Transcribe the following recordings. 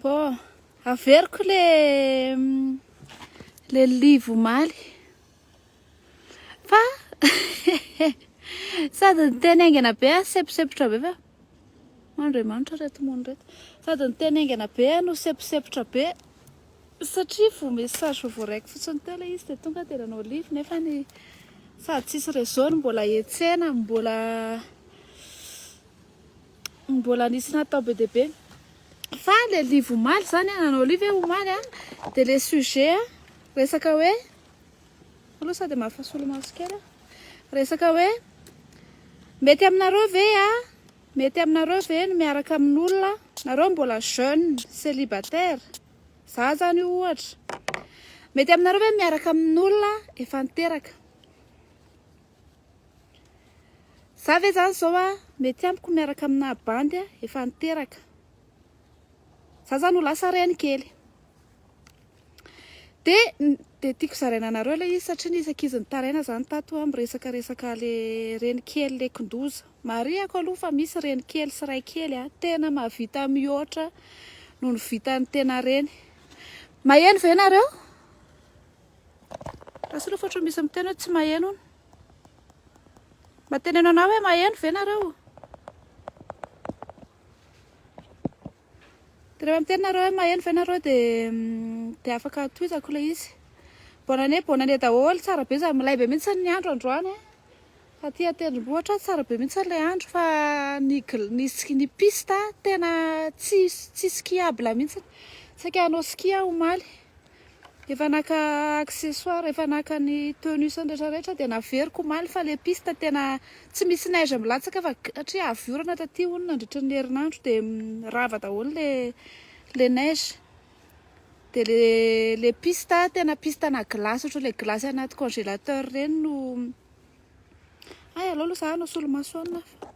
Bon, averiko le le live omaly fa sady niteny haingana be aho seposepotra be fa Andriamanitra reto mony reto. Sady niteny haingana be aho no seposepotra be satria vao message vao voaraiko fotsiny teo ilay izy dia tonga dia nanao live nefa ny sady tsisy réseau no mbola etsena mbola Mbola nisy natao be dia be. Fa le live omaly zany a, nanao live aho omaly a, dia le sujet a, resaka hoe, aloha sao dia mahafa solomaso kely aho, resaka hoe mety aminareo ve a, mety aminareo ve ny miaraka amin'olona, nareo mbola jeune, célibataire, za zany io ohatra, mety aminareo ve miaraka amin'olona efa niteraka? Za ve zany zao a mety amiko miaraka amina bandy a efa niteraka. Za zany ho lasa reny kely. De de tiako zaraina anareo le izy satria nisy ankizy nitaraina zany tato a miresaka resaka le reny kely le kindoza. Marihako aloha fa misy reny kely sy ray kely a tena mahavita mihoatra noho ny vitan'ny tena reny. Maheno ve nareo? Lasa aloha fa ohatran'ny misy miteny hoe tsy maheno hono. Mba teneno anah hoe maheno ve nareo? De rehefa miteny nareo hoe maheno ve nareo de de afaka tohizako ilay izy. Bonne année, bonne année daholo, tsara be za, milay be mihitsy ny andro androany a. Aty an-tendrombohitra tsara be mihitsy ilay andro fa ny ny ny piste tena tsy tsy skiable mihitsy. Saika hanao ski aho omaly. Efa naka accessoire, efa naka ny tenue sy ny rehetra rehetra dia naveriko omaly fa le piste tena tsy misy neige milatsaka fa satria avy orana taty hono nandritra ny herinandro dia rava daholo le le neige. Dia le le piste tena piste ana glace ohatran'ny le glace anaty congélateur ireny no Hay aleo aloha za hanao solomaso anona fa.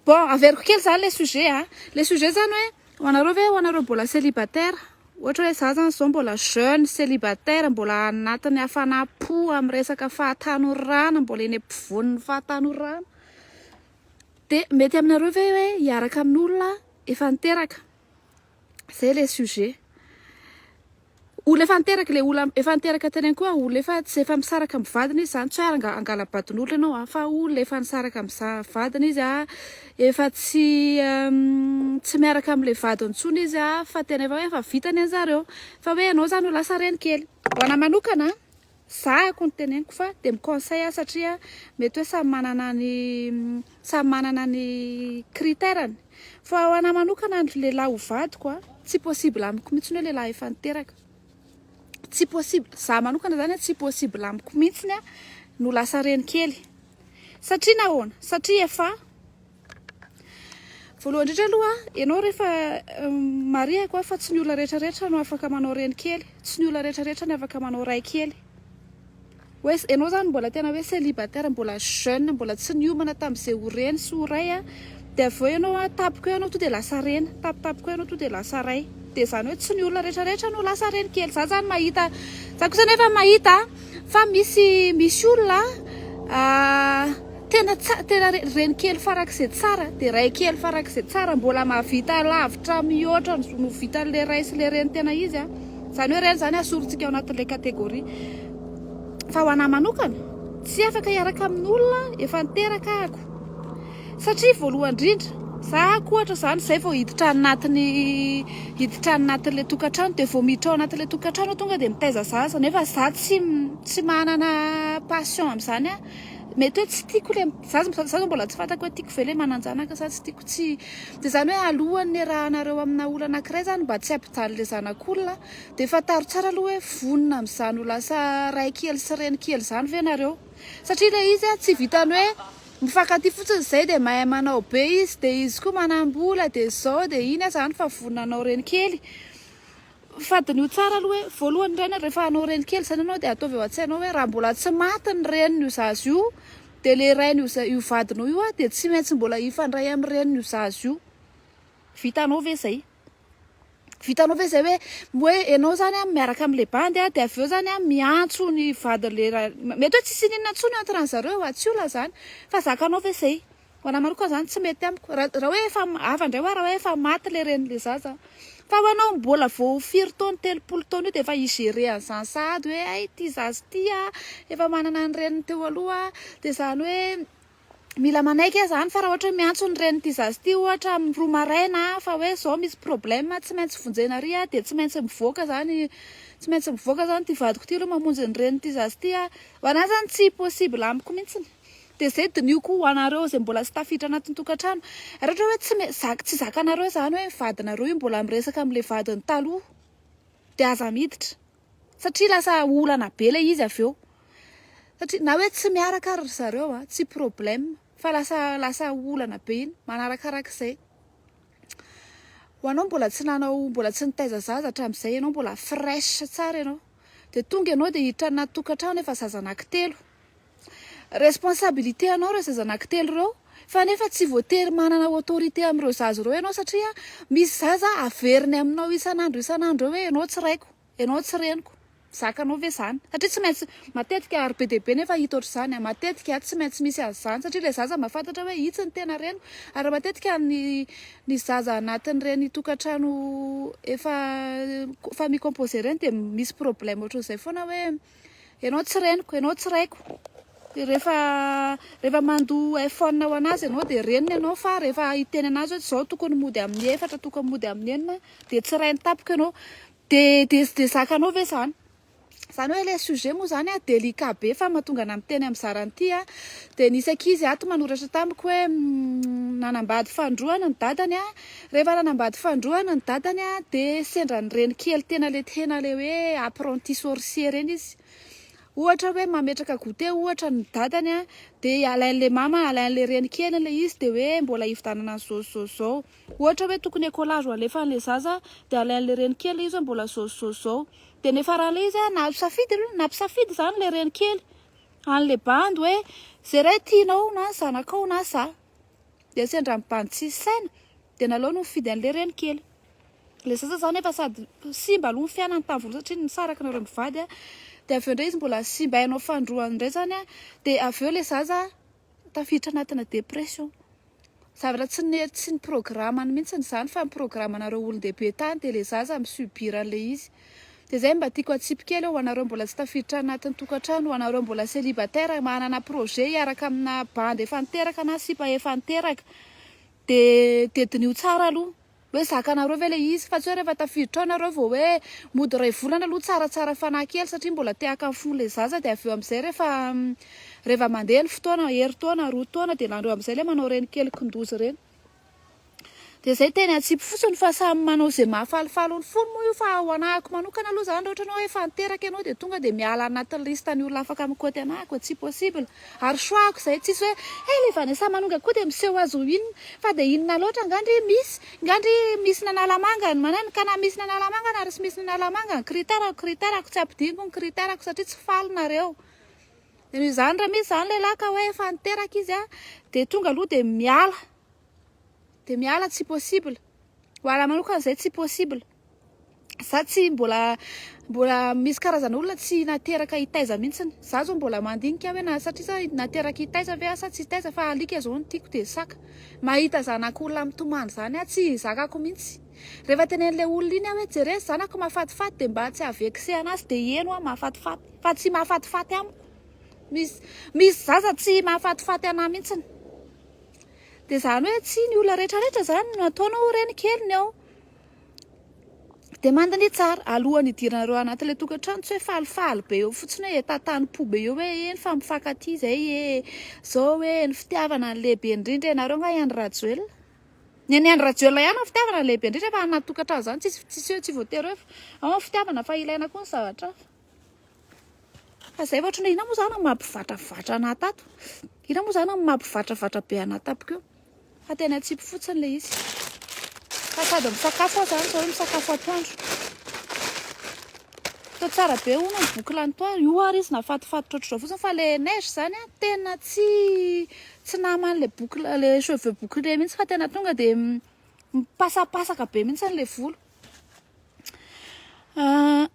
Bon, averiko kely zany le sujet a. Le sujet zany hoe ho anareo ve ho anareo mbola célibataire Ohatra hoe za zany zao mbola jeune, célibataire, mbola anatin'ny hafanam-po amin'ny resaka fahatanorana, mbola eny ampovoan'ny fahatanorana. Dia mety aminareo ve hoe hiaraka amin'olona efa niteraka? Zay le sujet. Olona efa niteraka, le olona efa niteraka teneniko hoe olona efa tsy efa misaraka amin'ny vadiny izy zany, tsy hoe hanga- hangala-badin'olona ianao an, fa olona efa nisaraka amin'ny za- vadiny izy an, efa tsy tsy miaraka amin'ilay vadiny intsony izy an, fa tena efa hoe efa vita ny an'zareo, fa hoe ianao zany ho lasa reny kely. Ho anah manokana, zahako no teneniko fa dia mi-conseil aho satria mety hoe samy manana ny samy manana ny critère-ny, fa ho anah manokana ny lehilahy ho vadiko an, tsy possible amiko mihitsy ny hoe lehilahy efa niteraka. Tsy possible, za manokana zany tsy possible amiko mihitsiny a no lasa reny kely. Satria nahoana? Satria efa voalohany indrindra aloha ianao rehefa marihako fa tsy ny olona rehetra rehetra no afaka manao reny kely, tsy ny olona rehetra rehetra no afaka manao ray kely. Hoe ianao zany mbola tena hoe célibataire, mbola jeune, mbola tsy niomana tamin'izay ho reny sy ho ray a, dia avy eo ianao a, tampoka eo ianao tonga dia lasa reny, tampotampoka eo ianao tonga dia lasa ray. Dia izany hoe tsy ny olona rehetra rehetra no lasa reny kely. Za zany mahita, za kosa nefa mahita fa misy misy olona tena tsa- tena reny kely farak'izay tsara, dia ray kely farak'izay tsara, mbola mahavita lavitra mihoatra ny no vitan'ilay ray sy ilay reny tena izy a. Izany hoe ireny izany asorintsika ao anatin'ilay catégorie. Fa ho anah manokana, tsy afaka hiaraka amin'olona efa niteraka ahako. Satria voalohany indrindra, za ako ohatra izany izay vao hiditra anatin'ny hiditra anatin'ilay tokantrano dia vao miditra ao anatin'ilay tokantrano aho tonga dia mitaiza zaza nefa za tsy tsy manana passion amin'izany aho. Mety hoe tsy tiako ilay za za zao mbola tsy fantako hoe tiako ve ilay manan-janaka sa tsy tiako tsy dia izany hoe alohan'ny hiarahanareo amina olona anankiray izany mba tsy hampijaly ilay zanak'olona dia fantaro tsara aloha hoe vonona amin'izany ho lasa ray kely sy reny kely izany ve nareo satria ilay izy tsy vitan'ny hoe mifankatia fotsiny izay dia mahay manao be izy dia izy koa manam-bola dia izao dia iny aza izany fa vonona hanao reny kely. Fa diniho tsara aloha hoe voalohany indray rehefa hanao reny kely izany ianao dia ataovy ao an-tsainao hoe raha mbola tsy maty ny renin'io zaza io dia ilay rain'io io vadinao io dia tsy maintsy mbola hifandray amin'ny renin'io zaza io. Vitanao ve izay? Vitanao ve izay hoe hoe ianao izany miaraka amin'ilay bandy dia avy eo izany miantso ny vadin'ilay ray, mety hoe tsisy n'inona intsony entre an'zareo, tsy olana izany, fa zakanao ve izay? Ho anahy manokana zany tsy mety amiko. Raha hoe efa hafa indray hoa raha hoe efa maty le renin'le zaza. Fa ho anao mbola vao firy taona, 30 taona io dia efa hi-gérer an'izany sahady hoe hay ity zaza ity a, efa manana ny reniny teo aloha, dia izany hoe mila manaiky aho izany fa raha ohatra hoe miantso ny renin'ity zaza ity ohatra amin'ny 2 maraina fa hoe izao misy problème tsy maintsy vonjena ary aho dia tsy maintsy mivoaka izany, tsy maintsy mivoaka izany ity vadiko ity aloha mamonjy ny renin'ity zaza ity a. Ho anahy izany tsy possible amiko mihitsiny. Dia izay diniho koa ho anareo izay mbola tsy tafiditra anatin'ny tokantrano. Raha ohatra hoe tsy tsy zakanareo izany hoe ny vadinareo io mbola miresaka amin'ilay vadiny taloha dia aza miditra. Satria lasa olana be ilay izy avy eo. Satria na hoe tsy miaraka ary ry zareo a, tsy problème fa lasa lasa olana be iny manarakarak'izay. Ho anao mbola tsy nanao mbola tsy nitaiza zaza hatramin'izay ianao mbola fraîche tsara ianao. Dia tonga ianao dia hiditra anaty tokantrano efa zaza anankitelo. Responsabilité anao ireo zaza anankitelo ireo fa nefa tsy voatery manana autorité amin'ireo zaza ireo ianao satria misy zaza averiny aminao isan'andro isan'andro eo hoe ianao tsy raiko, ianao tsy reniko. Zakanao ve izany? Satria tsy maintsy, matetika ary be dia be nefa hita ohatr'izany an, matetika tsy maintsy misy an'izany satria ilay zaza mahafantatra hoe itsy ny tena reniko ary matetika ny ny zaza anatin'ireny tokantrano efa famille composée ireny dia misy problème ohatran'izay foana hoe Ianao tsy reniko, ianao tsy raiko. Rehefa rehefa mandoa iPhone ho anazy ianao dia reniny ianao fa rehefa hiteny anazy hoe zao tokony mody amin'ny 4, tokony mody amin'ny 6 dia tsy rainy tampoka ianao. Dia dia dia zakanao ve izany? Izany hoe ilay sujet moa izany délicat be fa mahatonga anà miteny amin'ny zarany ity a. Dia nisy ankizy ato manoratra tamiko hoe nanambady fanindroany ny dadany a. Rehefa nanambady fanindroany ny dadany a, dia sendra ny reny kely tena le tena le hoe apprenti sorcier reny izy. Ohatra hoe mametraka goûter ohatra ny dadany a, dia alain'le mama, alain'le reny kely le izy dia hoe mbola hividanana an'izao sy izao sy izao. Ohatra hoe tokony écolage ho alefan'le zaza dia alain'le reny kely le izy hoe mbola izao sy izao sy izao. Dia niafaran'le izy a, nahazo safidy aloha, nampisafidy izany le reny kely an'le bandy hoe izay ray tianao na ny zanakao na za. Dia sendra ny bandy tsisy saina dia naleo no nifidy an'ilay reny kely. Ilay zaza zany efa sady simba aloha ny fiainany tamin'ny voalohany satria nisaraka nareo mivady a. Dia avy eo indray izy mbola simbainao fanindroany indray zany a. Dia avy eo ilay zaza tafiditra anatina dépression. Zavatra tsy ny tsy ny programme-ny mihitsy izany fa ny programme-nareo olon-dehibe tany dia ilay zaza mi-subir an'ilay izy. Dia izay mba tiako atsipy kely hoe ho anareo mbola tsy tafiditra anatin'ny tokantrano, ho anareo mbola célibataire manana projet hiaraka amina bandy efa niteraka na sipa efa niteraka dia dia diniho tsara aloha hoe zakanareo ve ilay izy fa tsy hoe rehefa tafiditra ao nareo vao hoe mody iray volana aloha tsaratsara fanahy kely satria mbola te haka ny fon'ilay zaza dia avy eo amin'izay rehefa rehefa mandeha ny fotoana, herintaona, 2 taona dia nareo amin'izay ilay manao reny kely kindoza ireny. Dia izay teny atsipy fotsiny fa samy manao izay mahafalifaly ny fony moa io fa ho anahako manokana aloha izany raha ohatra ianao efa niteraka ianao dia tonga dia miala anatin'ny liste ny olona afaka mikoty anahako tsy possible ary choix-ko izay tsisy hoe hey le Vanessa manonga koa dia miseho azy ho inona fa dia inona loatra nga ndry misy nga ndry misy nanalamanga ny manana ka na misy nanalamanga na tsy misy nanalamanga ny critère-ko critère-ko tsy ampidiniko ny critère-ko satria tsy faly nareo dia noho izany raha misy izany lehilahy ka hoe efa niteraka izy a dia tonga aloha dia miala Dia miala tsy possible. Ho ahy manokana izay tsy possible. Za tsy mbola mbola misy karazana olona tsy nateraka hitaiza mihitsiny. Za zao mbola mandinika hoe na satria sa nateraka hitaiza ve aho sa tsy hitaiza fa alika zao no tiako dia saka. Mahita zanak'olona mitomany izany aho tsy zakako mihitsy. Rehefa tenen'ilay olona iny aho hoe jereo ny zanako mahafatifaty dia mba tsy haha-vexer anazy dia heno aho mahafatifaty fa tsy mahafatifaty amiko. Misy misy zaza tsy mahafatifaty anahy mihitsiny. Dia izany hoe tsy ny olona rehetra rehetra izany no ataonao ho renikeliny ao. Dia mandiniha tsara alohan'ny hidiranareo anatin'ilay tokantrano, tsy hoe falifaly be eo fotsiny hoe entanim-po be eo hoe eny fa mifankatia izay e, izao hoe ny fitiavana no lehibe indrindra e, nareo angaha i Andry Rajoelina? Ny an'i Andry Rajoelina ihany no fitiavana no lehibe indrindra fa anaty tokantrano izany tsisy tsisy hoe tsy voatery hoe ao ny fitiavana fa ilaina koa ny zavatra hafa. Fa zay fa ohatran'ny hoe inona moa zany no mampivatravatra anah tato? Inona moa zany no mampivatravatra be anah tampoka eo? Fa tena atsipy fotsiny ilay izy. Fa sady misakafo aho zany zao misakafo atoandro. Toa tsara be hono ny boucle an'i toi. Io ary izy nafatifatotra ohatr'izao fotsiny fa ilay neige zany an tena tsy tsy naman'ilay boucle ilay cheveux bouclés mihitsy fa tena tonga dia mipasapasaka be mihitsy ilay volo.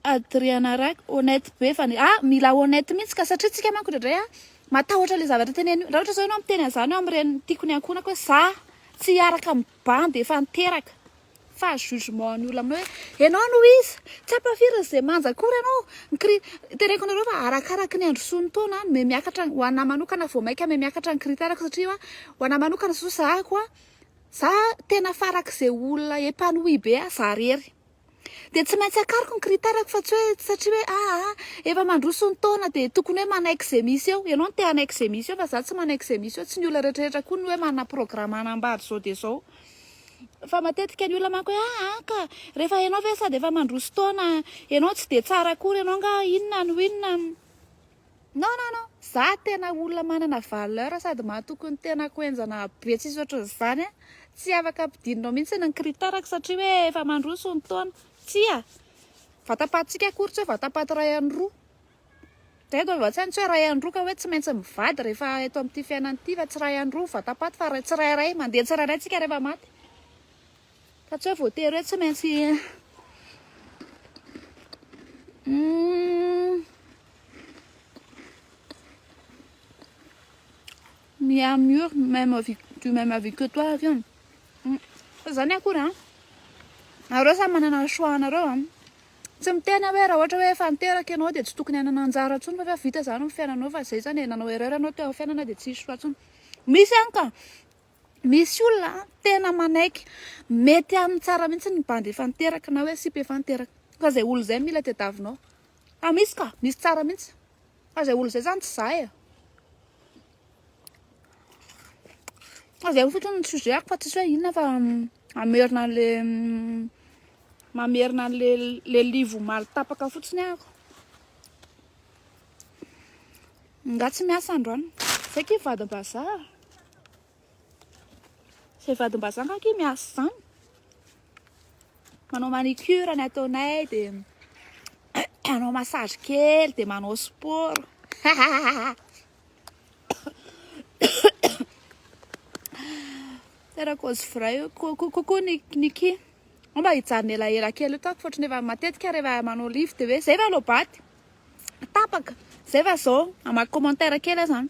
Adriana Rack, honnête be fa ah mila honnête mihitsy ka satria tsika manko indraindray ah. Matahotra le zavatra teneniny. Raha ohatra zao ianao miteny an'izany eo amin'ireny tiako ny ankohonako hoe za tsy hiaraka amin'ny bandy efa niteraka. Fa jugement ny olona aminao hoe ianao no iza? Tsy ampafirin'ny izay manja akory ianao. Ny cri, teneniko anareo fa arakaraky ny androsoan'ny taona no miha-miakatra, ho anà manokana vao maika miha-miakatra ny critère-ko satria ho anà manokana zao za koa, za tena farak'izay olona épanoui be aho za rery. Dia tsy maintsy akariko ny critère-ko fa tsy hoe satria hoe aa efa mandroso ny taona dia tokony hoe manaiky izay misy eo. Ianao no te hanaiky izay misy eo fa za tsy manaiky izay misy eo. Tsy ny olona rehetrarehetra koa no hoe manana programme hanambady izao dia izao. Fa matetika ny olona manko hoe aa ka rehefa ianao ve sady efa mandroso taona ianao tsy dia tsara akory ianao nga inona no inona. Non non non, za tena olona manana valeur sady mahatoky ny tenako henjana be tsisy ohatran'izany a, tsy afaka ampidirinao mihitsy ny critère-ko satria hoe efa mandroso ny taona, tsia, vatapatintsika akory tsy hoe vatapaty iray an'ny roa, zay eto avy an-tsaina tsy hoe iray an'ny roa ka hoe tsy maintsy mivady rehefa eto amin'ity fiainana ity fa tsy iray an'ny roa vatapaty fa tsirairay, mandeha tsirairay tsika rehefa maty. Fa tsy hoe voatery hoe tsy maintsy Miha-mûr même avis, du même avis que toi avy an. Fa zany akory an. Nareo samy manana ny choix anareo an. Tsy miteny aho hoe raha ohatra hoe efa niteraka ianao dia tsy tokony hanana anjara intsony fa efa vita zany ny fiainanao fa zay zany e, nanao erreur ianao teo amin'ny fiainana dia tsy hisy choix intsony. Misy ihany ka. Misy olona tena manaiky mety aminy tsara mihitsy ny bandy efa niteraka na hoe sipa efa niteraka. Fa izay olona izay mila tediavinao. Fa misy ka, misy tsara mihitsy. Fa izay olona izay zany tsy za e. Fa izay fotsiny ny sujet-ko fa tsisy hoe inona fa hamerina an'le mamerina an'le le live omaly tapaka fotsiny ahako. Nga tsy miasa androany. Zay ki vadim-bazaha. Zay vadim-bazaha nga ki miasa zany. Manao manicure ny ataonay de manao massage kely de manao sport. Tena cause vrai io. Coucou Niki. Mba hijanona elaela kely io tako fa ohatran'ny efa matetika rehefa manao live de hoe zay va aloha baty. Tapaka. Zay fa zao, hamaky commentaire kely aho zany.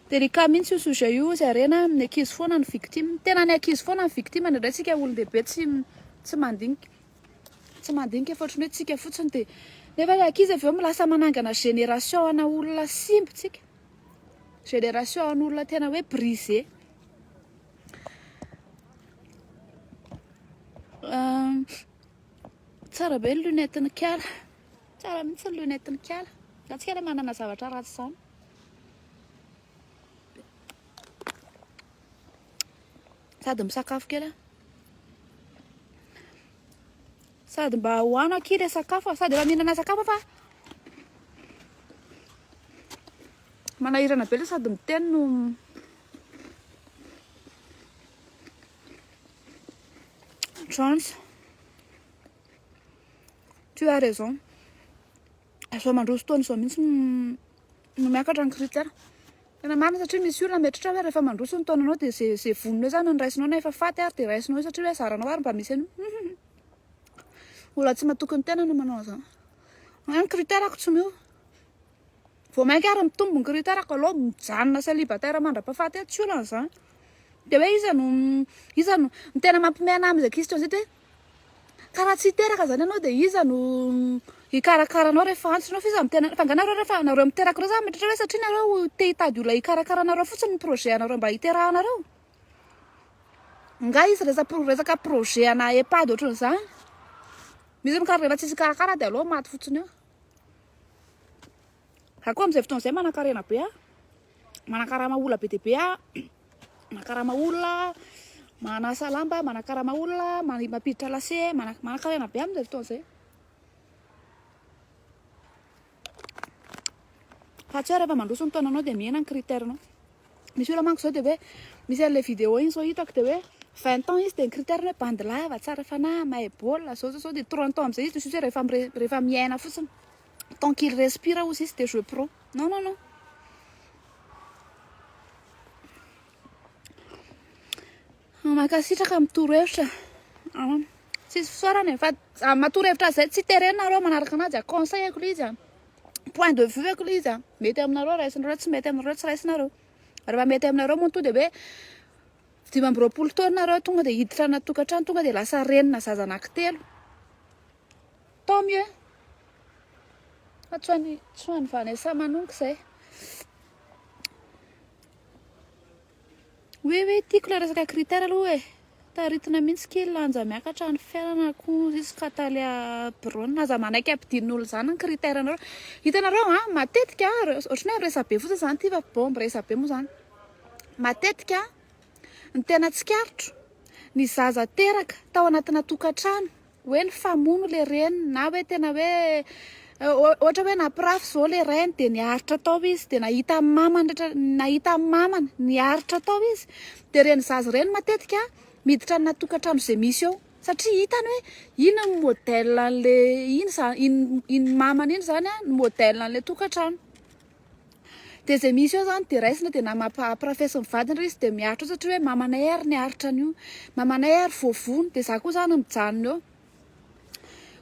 Délicat mihitsy io sujet io hozy Harena, ny ankizy foana no victime. Tena ny ankizy foana no victime, indraindray tsika olon-dehibe tsy tsy mandinika. Tsy mandinika fa ohatran'ny hoe tsika fotsiny dia nefa ilay ankizy avy eo lasa manangana génération ana olona simba tsika. Génération an'olona tena hoe brisé. Tsara be ny lunette-n'i Kiala. Tsara mihitsy ny lunette-n'i Kiala. Za tsy kely manana zavatra ratsy izany. Sady misakafo kely aho. Sady mba hoano akia ilay sakafo. Sady efa mihinana sakafo aho fa manahirana be ilay sady miteny no Jones. Tu as raison. Izao mandroso taona izao mihitsy no miakatra ny critère. Tena marina satria misy olona mieritreritra hoe rehefa mandroso ny taonanao dia izay izay vonona eo izany no raisinao na efa faty ary dia raisinao eo satria hoe zaranao ary mba misy an'io. Olona tsy matoky ny tena no manao an'izany. Ny critère-ko tsy miova. Vao mainka ary mitombo ny critère-ko aleo mijanona célibataire mandra-pahafaty aho, tsy olana izany. Dia hoe iza no iza no ny tena mampiomehy anahy amin'izay question izay dia hoe ka raha tsy hiteraka izany ianao dia iza no hikarakara anao rehefa antitra ianao fa iza no tena fa angaha nareo rehefa nareo miteraka ireo zany mieritreritra hoe satria nareo te hitady olona hikarakara anareo fotsiny ny projet anareo mba hiterahanareo? Angaha izy resaka projet ana EHPAD ohatran'izany? Misy mikarakara rehefa tsisy hikarakara dia aleo maty fotsiny eo. Za koa amin'izay fotoana izay manankarena be aho, manakarama olona be dia be aho, manakarama olona, manasa lamba, manakarama olona, mampiditra lase, manankarena be aho amin'izay fotoana izay. Fa tsy hoe rehefa mandroso ny taonanao dia mihena ny critère-nao. Misy olona manko izao dia hoe misy an'ilay vidéo iny izao hitako dia hoe 20 ans izy dia ny critère-ny hoe bandy lava, tsara fanahy, mahay baolina, zao zao zao dia 30 ans amin'izay izy dia juste hoe rehefa rehefa miaina fotsiny. Tant qu'il respire hozy izy dia je prends. Non non non. Mankasitraka amin'ny torohevitra. Tsisy fisaorana e. Fa amin'ny maha torohevitra azy zay tsy terena nareo manaraka anazy a. Conseil-ko ilay izy a. Point de vue ako ilay izy a. Mety aminareo raisinareo, tsy mety aminareo tsy raisinareo. Rehefa mety aminareo moa tonga dia hoe 25 taona nareo tonga dia hiditra anaty tokantrano tonga dia lasa renina zaza anankitelo. Tant mieux. Fa tsy ho an'i tsy ho an'i Vanessa Manongo izay. Oui oui, tiako ilay resaka critère aloha e. Taritina mihitsy kely lanja miakatra ny fiainana ko jusqu'à talia brown. Aza manaiky ampidirin'olona izany ny critère nareo. Hitanareo an, matetika ohatran'ny hoe resabe fotsiny izany ity fa bon miresabe moa izany. Matetika ny tena tsikaritro, ny zaza teraka tao anatina tokantrano hoe nifamono le reniny na hoe tena hoe ohatra hoe nampirafy zao le rainy de niaritra tao izy de nahita ny mamany rehetra nahita ny mamany niaritra tao izy de reny zaza ireny matetika miditra amina tokantrano izay misy eo satria hitany hoe iny ny modèle an'le iny zany iny iny mamany iny zany an ny modèle an'le tokantrano. Dia izay misy eo izany dia raisina dia na mampirafesin'ny vadiny ary izy dia miaritra eo satria hoe mamanay ary niaritra an'io, mamanay ary voavono dia za koa izany mijanona eo.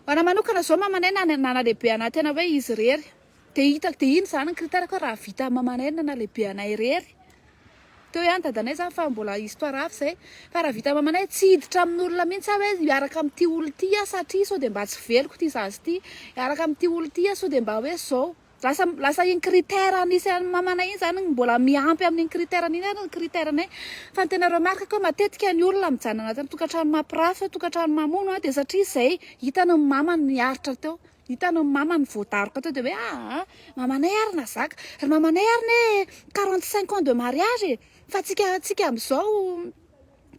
Ho anah manokana izao mamanay nana-nana-lehibe anah tena hoe izy irery dia hitako dia iny izany ny critère-ko hoe raha vita mamanay ny nana-lehibe anah irery, teo ihany dadanay izany fa mbola histoire hafa izay, fa raha vita mamanay tsy hiditra amin'olona mihitsy aho hoe hiaraka amin'ity olona ity aho satria sao dia mba tsy veloko ity zaza ity, hiaraka amin'ity olona ity aho sao dia mba hoe izao. Lasa lasa iny critère nisy an'i mamanay iny zany mbola miampy amin'iny critère iny ary ny critère nay. Fa ny tena remarque ko matetika ny olona mijanona anatin'ny tokantrano mampirafy, tokantrano mamono dia satria izay hitany ny mamany niaritra teo, hitany ny mamany voadaroka teo dia hoe aa mamanay ary nazaka, ry mamanay ary ne 45 ans de mariage e, fa tsika tsika amin'izao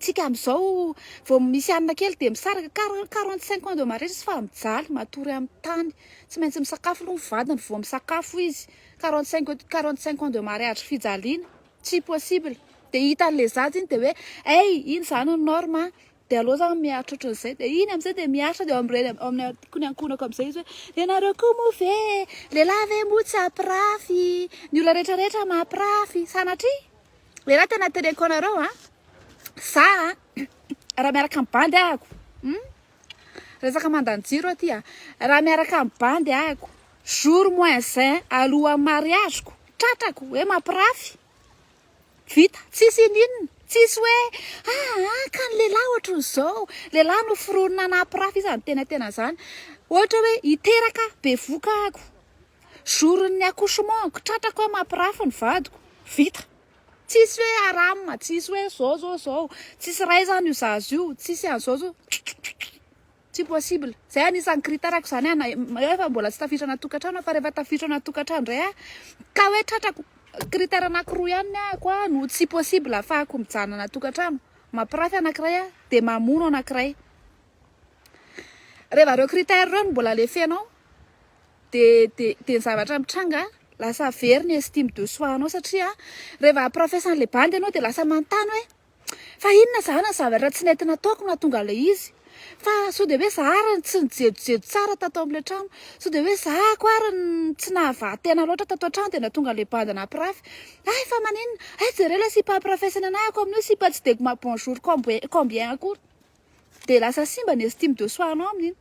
Tsika amizao vao misy hanina kely dia misaraka, 45 ans de mariage izy fa mijaly, matory amin'ny tany, tsy maintsy misakafo aloha ny vadiny vao misakafo izy, 45 45 ans de mariage fijaliana, tsy possible, dia hitan'ilay zaza iny dia hoe hay iny izany ny norme an, dia aleo zany miaritra ohatran'izay, dia iny amin'izay dia miaritra dia ao amin'ireny ao amin'ny tokony ankohonako amin'izay izy hoe ianareo koa moa ve, lehilahy ve moa tsy hampirafy, ny olona rehetra rehetra mampirafy, sanatria. Lehilahy tena teneniko anareo a, za a, raha miaraka amin'ny bandy ahako, hum, resaka mandany jiro aty a, raha miaraka amin'ny bandy ahako, jour moins un alohan'ny mariage-ko, tratrako hoe mampirafy, vita, tsisy ininona, tsisy hoe aa ka ny lehilahy ohatran'izao, lehilahy noforonina nampirafy, iza no tena tena zany, ohatra hoe hiteraka bevoka ahako, Jour-n'ny accouchement-ko, tratrako hoe mampirafy ny vadiko. Vita. Tsisy hoe haram, tsisy hoe zao zao zao, tsisy ray zany io zaza io, tsisy an'izao zao. Tsy possible. Zay anisan'ny critère-ko zany ana, efa mbola tsy tafiditra anaty tokantrano aho fa rehefa tafiditra anaty tokantrano indray aho, ka hoe tratrako, critère anakiroa ihany ny ahako a, no tsy possible ahafahako mijanona anaty tokantrano. Mampirafy anakiray aho, dia mamono anakiray. Rehefa ireo critère ireo no mbola lefenao, Dia dia dia ny zavatra mitranga lasa very ny estime de soi anao satria rehefa ampirafesan'ilay bandy ianao dia lasa manontany hoe fa inona izany ny zavatra tsy nety nataoko no nahatonga an'ilay izy? Fa sao dia hoe za ary no tsy nijejojejo tsara tato amin'ilay trano? Sao dia hoe za ko ary no tsy nahavaha tena loatra tato an-trano dia nahatonga an'ilay bandy nampirafy? Hay fa maninona? Hay jereo ilay sipa ampirafesana anah ako amin'io sipa tsy dia bonjour combien akory. Dia lasa simba ny estime de soi anao amin'iny.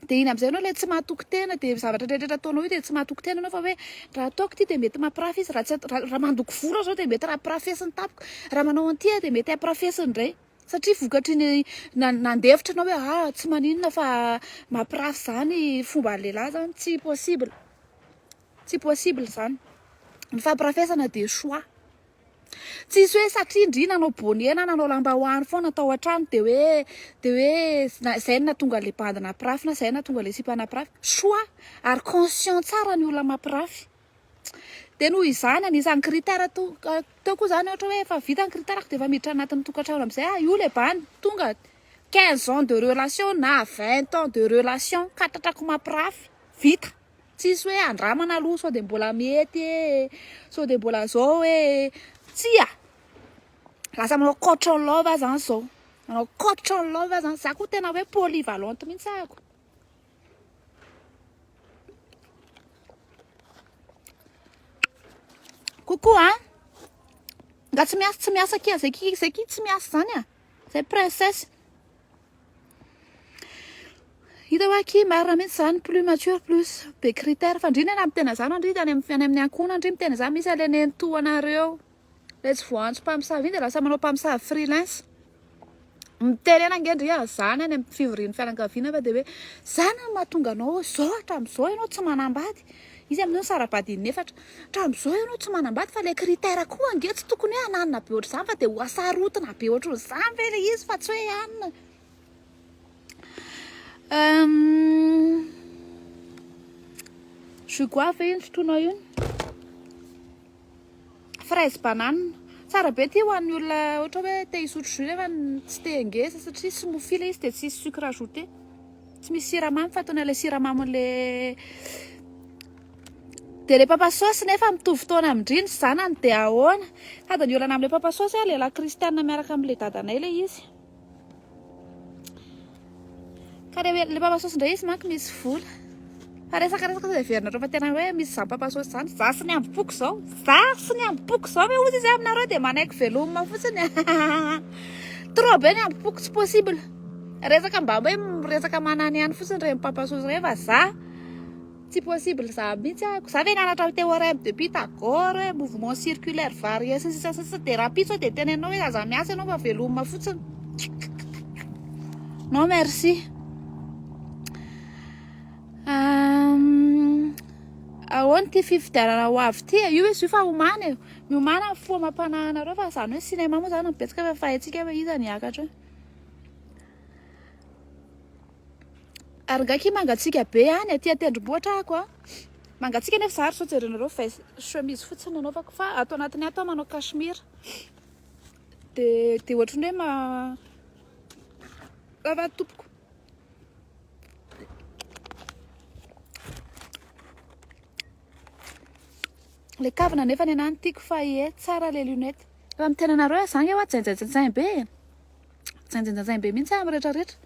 Dia iny amin'izay ianao ilay tsy mahatoky tena, dia zavatra rehetra ataonao io dia tsy mahatoky tena ianao fa hoe raha ataoko ity dia mety mampirafy izy, raha tsy raha mandoko volo aho izao dia mety rampirafesiny tampoka, raha manao an'ity aho dia mety hampirafesiny indray. Satria vokatry ny nandefitra ianao hoe ah tsy maninona fa mampirafy izany fomba lehilahy izany, tsy possible, tsy possible izany. Ny fampirafesana dia choix. Tsisy hoe satria ndry nanao bonnet na nanao lambahoany foana tao an-trano dia hoe dia hoe izay no nahatonga an'ilay bandy nampirafy na izay no nahatonga an'ilay sipa nampirafy. Choix ary conscient tsara ny olona mampirafy. Dia noho izany anisan'ny critère to teo koa izany ohatra hoe efa vita ny critère-ko dia efa miditra anatin'ny tokantrano amin'izay ah io ilay bandy tonga 15 ans de relation na 20 ans de relation ka tratrako mampirafy vita. Tsisy hoe andramana aloha sao dia mbola mety e, sao dia mbola zao e, tsia! Lasa manao coach en love aho zany zao, manao coach en love aho zany, za koa tena hoe polyvalente mihitsy ahako. Coucou a! Nga tsy miasa tsy miasa akia, zay ki zay ki tsy miasa zany a, zay princesse. Hita hoe akia marina mihitsy izany plus mature plus be critère fa ndry nena miteny an'izany ndry any amin'ny ankohonana ndry miteny an'izany misy ilay nenitoanareo ilay tsy voaantso mpamosavy iny dia lasa manao mpamosavy freelance. Mitenena ange ndry an'izany any amin'ny fivorian'ny fianakaviana fa dia hoe izany no mahatonga anao izao hatramin'izao ianao tsy manambady. Izy amin'io nisara-bady in'efatra. Hatramin'izao ianao tsy manambady fa ilay critère koa ange tsy tokony hoe hananina be ohatr'izany fa dia ho asarotina be ohatr'izany ve ilay izy fa tsy hoe hanina. Jus goavy ve iny sotroinao iny? Fraise banane. Tsara be ity ho an'ny olona ohatra hoe te hisotro jus nefa tsy te hangeza satria smoothie ilay izy dia tsisy sucre ajouté. Tsy misy siramamy fa ataony ilay siramamy Dia ilay papa sauce nefa mitovy taona amin-dry ny zanany dia ahoana? Sady ny olana amin'ilay papa sauce lehilahy kristiana miaraka amin'ilay dadanay ilay izy. Ka le le papa sauce indray izy manko misy vola. Fa resaka resaka sao heverinareo fa tena hoe misy izany papa sauce izany. Za sy ny ambom-poko izao. Za sy ny ambom-poko izao ve hozy izy aminareo dia manaiky veloma fotsiny. Trop be ny ambom-poko tsy possible. Resaka mba hoe miresaka manany ihany fotsiny ireny papa sauce ireny fa za tsy possible za mihitsy ahako. Za ve nianatra théorème de Pythagore hoe mouvement circulaire varié sy ny sisa sy ny sisa dia rahampitso aho dia tenenao hoe aza miasa ianao fa veloma fotsiny. Non merci. Ahoana ity fifidianana ho avy ity e? Io izy io fa omana e. Miomàna ny fo amam-panahy anareo fa izany hoe cinéma moa izany no betsaka fa efa haintsika hoe iza ny hiakatra eo. Ary nga ki mangatsiaka be any aty an-tendrombohitra ako a. Mangatsiaka nefa za ary sao jerenareo veste chemise fotsiny no anaovako fa ato anatiny ato aho manao cachemire. De de ohatran'ny hoe ma Lava tompoko. Le kavina nefa ny anah no tiako fa ie tsara le lunette. Raha miteny anareo aho za nge hoa jainjainjain be e. Jainjainjain be mihitsy aho amin'ny retraretra.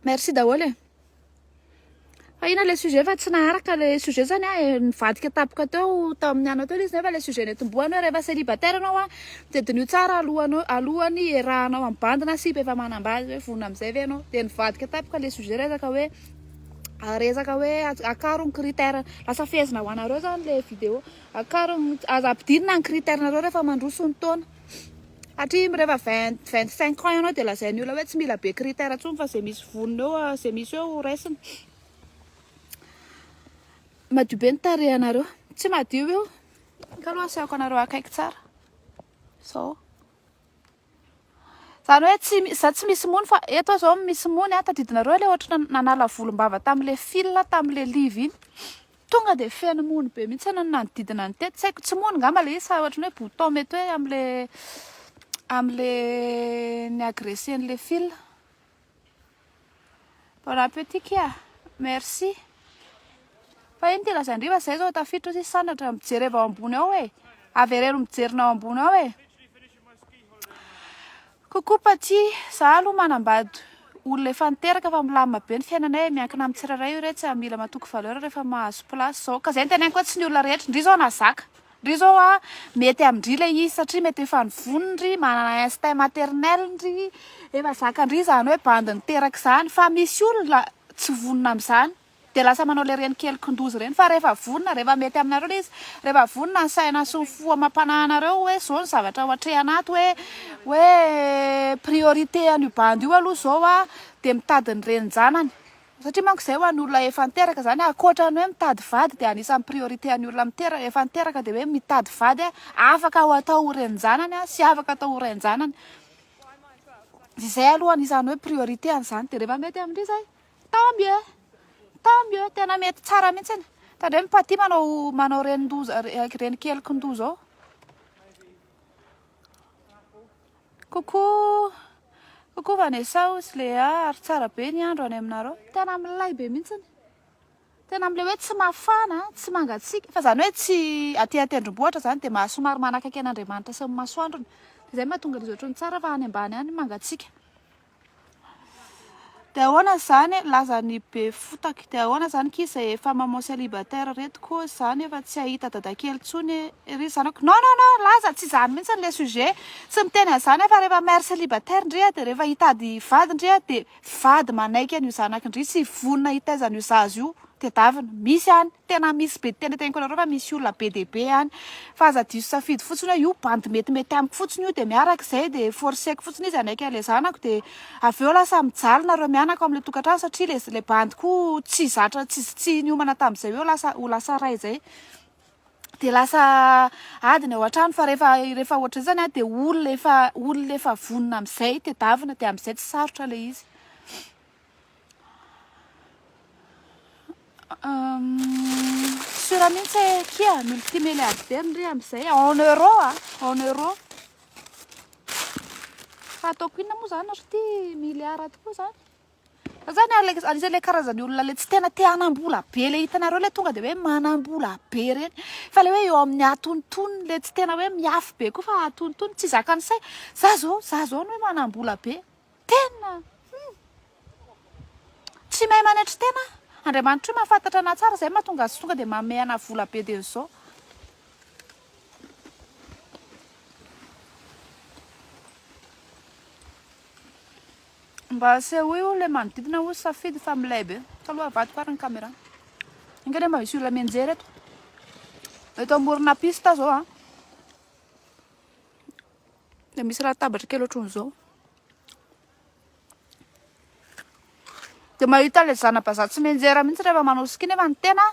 Merci daholo e. Fa inona le sujet fa tsy naharaka le sujet zany aho e, nivadika tampoka teo tamin'ny anao teo le izy nefa le sujet netombohany hoe rehefa célibataire ianao a de diniho tsara alohanao alohan'ny hiarahanao amin'ny bandy na sipa efa manambady hoe vonona amin'izay ve ianao de nivadika tampoka le sujet resaka hoe resaka hoe akaro ny critère lasa fehezina ho anareo zany le vidéo akaro aza ampidirina ny critère nareo rehefa mandroso ny taona Satria rehefa 20, 25 ans ianao dia lazain'ny olona hoe tsy mila be critère intsony fa izay misy vonona eo, izay misy eo raisina. Madio be ny tarehinareo. Tsy madio io. Ka aloha asehoko anareo akaiky tsara. Zao. Zany hoe tsy za tsy misy mony fa eto aho zao misy mony a, tadidinareo ilay ohatry nanala volombava tamin'ilay fil tamin'ilay live iny. Tonga dia feno mony be mihitsy ny nanodidina ny teto. Tsy haiko, tsy mony angamba ilay izy fa ohatran'ny hoe bouton mety hoe amin'ilay amin'ilay ni-agresser-n'ilay fil. Bon appétit kia. Merci. Fa ino ty lazain-dry fa zay zao tafiditra ozy sandratra mijereva ao ambony ao e. Avereno mijerina ao ambony ao e. Coucou Paty, za aloha manambady olona efa niteraka fa milamina be ny fiainanay e, miankina amin'ny tsirairay io re tsy mila matoky valeur rehefa mahazo place zao, ka zay no teneniko hoe tsy ny olona rehetra, ndry zao nahazaka, ndry zao a mety amindry le izy satria mety efa nivonona ndry, manana instinct maternel ndry, efa zakandry zany hoe bandy niteraka izany, fa misy olona tsy vonona amin'izany. Dia lasa manao ilay reny kely kindoza ireny fa rehefa vonona, rehefa mety aminareo ilay izy, rehefa vonona ny saina sy ny fo amam-panahinareo hoe izao ny zavatra ho atrehana ato hoe hoe priorité an'io bandy io aloha izao a, dia mitady ny renin-janany. Satria manko izay ho an'ny olona efa niteraka izany, ankoatra ny hoe mitady vady dia anisan'ny priorité an'ny olona mitera- efa niteraka dia hoe mitady vady afaka ho atao ho renin-janany sy afaka atao ho rain-janany. Izay aloha anisan'ny hoe priorité an'izany. Dia rehefa mety amin-dry izay, Tant mieux, tant mieux, tena mety tsara mihitsiny. Tandremo Paty manao manao renin-doza reny kely kindoza ao. Coucou. Coucou Vanessa hozy Léa, ary tsara be ny andro any aminareo. Tena milay be mihitsiny. Tena amin'ilay hoe tsy mafana, tsy mangatsiaka, fa izany hoe tsy aty an-tendrombohitra izany dia maha somary manakaiky an'Andriamanitra sy ny masoandrony. Izay mahatonga an'izy ohatran'ny tsara fa any ambany any mangatsiaka. Dia ahoana izany lazan'i Befotaka? Dia ahoana izany ki izay efa maman célibataire reto koa izany efa tsy hahita dadakely intsony ry zanako? Non non non laza tsy izany mihitsy le sujet, tsy miteny an'izany aho fa rehefa mère célibataire ndry dia rehefa hitady vady ndry dia vady manaiky an'io zanako ndry sy vonona hitaiza an'io zaza io tedavina, misy any. Tena misy be tena teneniko anareo fa misy olona be dia be any fa aza diso safidy fotsiny hoe io bandy metimety amiko fotsiny io dia miaraka izay dia forceko fotsiny izy hanaiky an'ilay zanako dia avy eo lasa mijaly nareo mianaka ao amin'ilay tokantrano satria ilay ilay bandy koa tsy zatra tsy tsy niomana tamin'izay hoe lasa ho lasa ray izay dia lasa ady ny ao an-trano fa rehefa rehefa ohatr'izay zany dia olona efa olona efa vonona amin'izay tedavina dia amin'izay tsy sarotra ilay izy. Sûr mihitsy e kia multimilliardaire ndry amin'izay en euro a, en euro. Fa ataoko inona moa zany ry ty milliard tokoa zany? Za zany anisan'ilay karazan'ny olona le tsy tena te hanam-bola be le hitanareo le tonga de hoe manam-bola be reny fa le hoe eo amin'ny atonontonony le tsy tena hoe miafy be koa fa atonontonony tsy zakan'ny saina. Za zao, za zao no hoe manam-bola be. Tena hum. Tsy mahay manetry tena aho. Andriamanitra io mahafantatra anah tsara izay mahatonga azy tonga dia manome anah vola be dia izao. Mba asehoy io ilay manodidina hoy Safidy fa milay be. Taloha avadiko ary ny caméra. Enga anie mba misy olona mianjera eto. Eto amorona piste aho izao an. Dia misy latabatra kely ohatran'izao. Dia mahita ilay zana-bazaha tsy mianjera mihitsy rehefa manao ski nefa ny tena